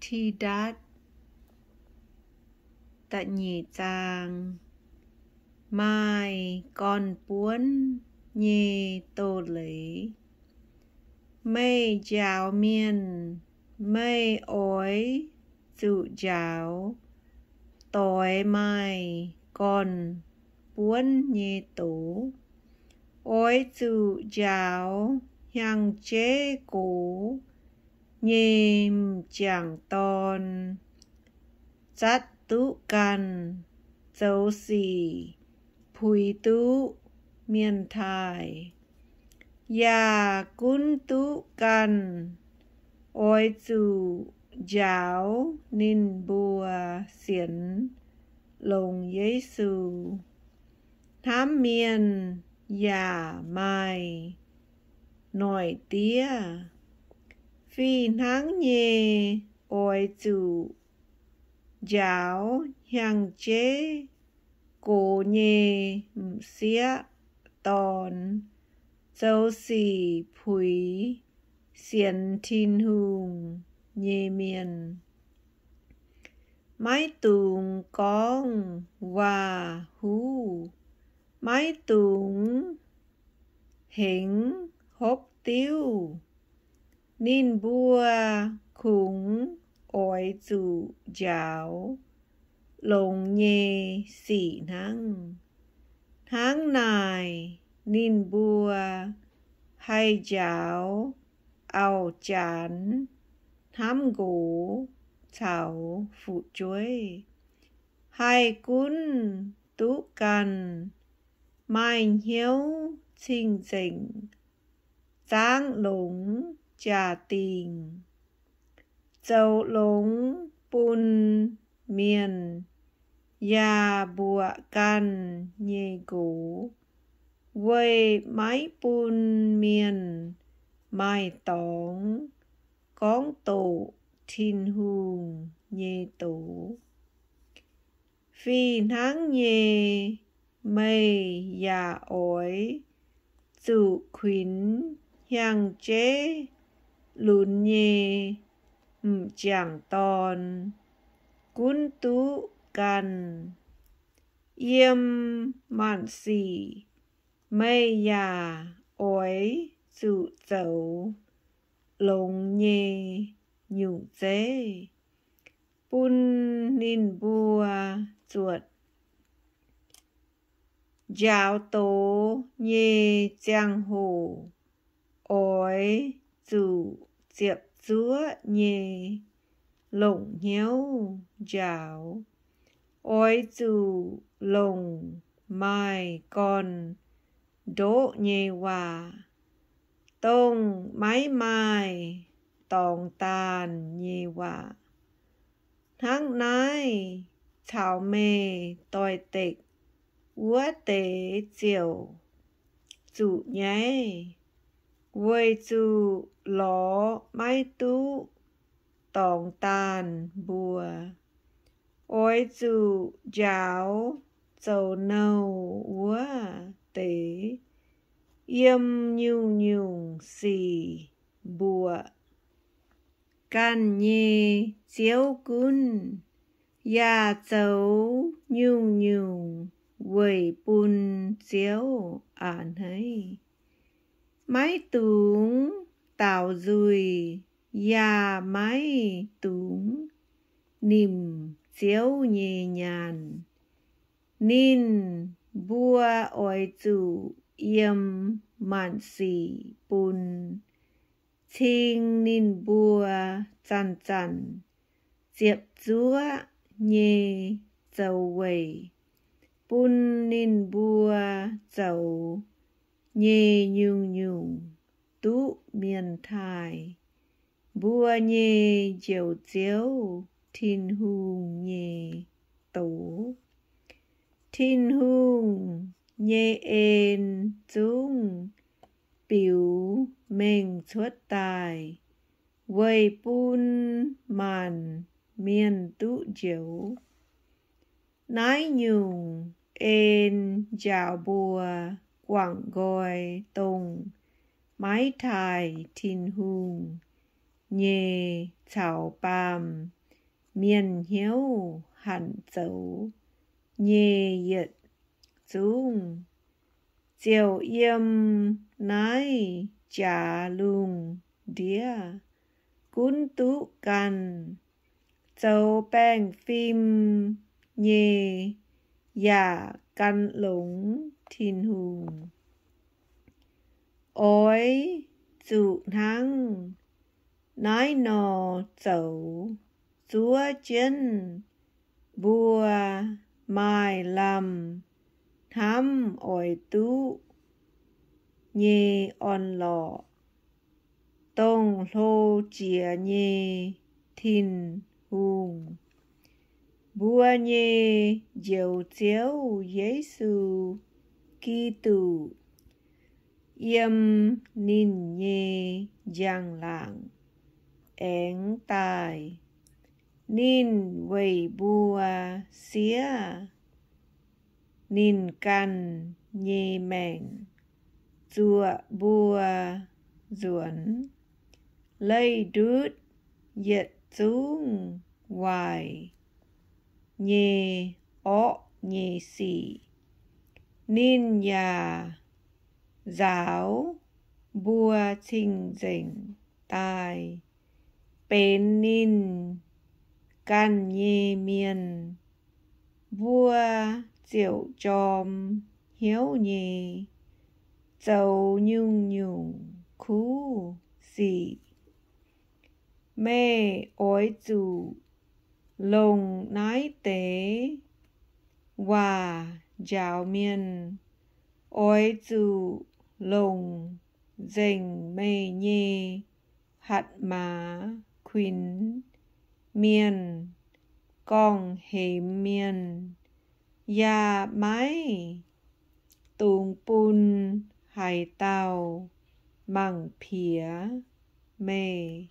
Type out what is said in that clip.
Tidatv. Da'nyeic zaang. Maaih gorn-buonv nyei doz-leiz. Meih njaaux mienh, meih oix zuqc njaaux doix maaih gorn-buonv nyei doz. Oix zuqc njaaux hnyangx-jeiv gox nyei m'jangc dorn zatv duqv ganh, zoux sic puix duqv mienh taaih, yaac gunv duqv ganh. Oix zuqc njaaux ninh mbuo sienx longx Yesu, hnamv mienh yaac maaih noic diev. Fih hnangv nyei, oix zuqc njaaux hnyangx-jeiv gox nyei m'sieqv dorn, zoux sic puix sienx Tin-Hungh nyei mienh. Maiv dungx gorngv waac-huv, maiv dungx hengx hopv diuv. Ninh mbuo kungx oix zuqc njaaux longx nyei sic hnangv. Hnangv naaic, ninh mbuo haih njaaux auv-janx, hnamv nqox caux fu'jueiv, haih gunv duqv ganh, maaih hnyouv cing-nzengc, zaangv longx jaa-dingh, zoux longx bun mienh, yaac mbuoqc ganh nyei nqox, weic maiv bun mienh maaih dorngx gorngv doqc Tin-Hungh nyei doz. Fih hnangv nyei, meih yaac oix zuqc kuinx hnyangx-jeiv lunx nyei m'jangc dorn gunv duqv ganh. Yiem maanc sic meih yaac oix zuqc zoux longx nyei nyungc zeiv, bun ninh mbuo zuotc njaaux doz nyei ziangh hoc oix zuqc ziepc zuoqv nyei longc hnyouv njaaux. Oix zuqc longc maaih gorn-ndoqv nyei waac, dongh maiv maaih dorngx daanh nyei waac. Hnangv naaiv, caux meih doix-dekc wuov deix ziouc zuqc nyaiv, weic zuqc lorz maiv duqv dorngx daanh mbuo. Oix zuqc njaaux zoux nouh wuov deix yiem nyungc-nyungc sic mbuoqc ganh nyei ziouv gunv, yaac zoux nyungc-nyungc weic bun Ziouv a'hneiv. Maiv dungx daaux nzuih, yaac maiv dungx nimc Ziouv nyei nyaanh. Ninh mbuo oix zuqc yiem maanc sic bun cing ninh mbuo zanc-zanc ziepc zuoqv nyei zoux weic, bun ninh mbuo zoux nyei nyungc-nyungc duqv mienh taaih mbuo nyei Njoux Ziouv, Tin-Hungh nyei doz. Tin-Hungh nyei en zungv biux mengh cuotv daaih weic bun maanc mienh duqv njoux. Naaiv nyungc en njaaux mbuo guangc nqoi dongh maiv taaih Tin-Hungh nyei caux baamh mienh hnyouv hanc zoux nyei yietc zungv, ziouc yiem naaiv jaax lungh ndiev gunv duqv ganh. Zoux baengh fim nyei yaac gan longx Tin-Hungh. Oix zuqc hnangv naaiv nor zoux, zuov jienv mbuo maaih lamh hnamv oix duqv nyei orn-lorqc, dongh hlo jiex nyei Tin-Hungh, mbuo nyei Njoux Ziouv Yesu Giduc, yiem ninh nyei njang-laangc aengx daaih. Ninh weic mbuo siev ninh ganh nyei maengc, zuoqc mbuo nzuonx leih ndutv yietc zungv waaic nyei orqv nyei sic. Ninh yaac nzaaux mbuo cing-nzengc daaih benx ninh ganh nyei mienh. Mbuo ziouc jorm hnyouv nyei zoux nyungc-nyungc kuv sic. Meih oix zuqc longc naaiv deix waac njaaux mienh. Oix zuqc longc nzengc meih nyei hatc maaz kuinx mienh, gorngv-hemx mienh, yaac maiv dungx bun haaix dauh mangc piex meih.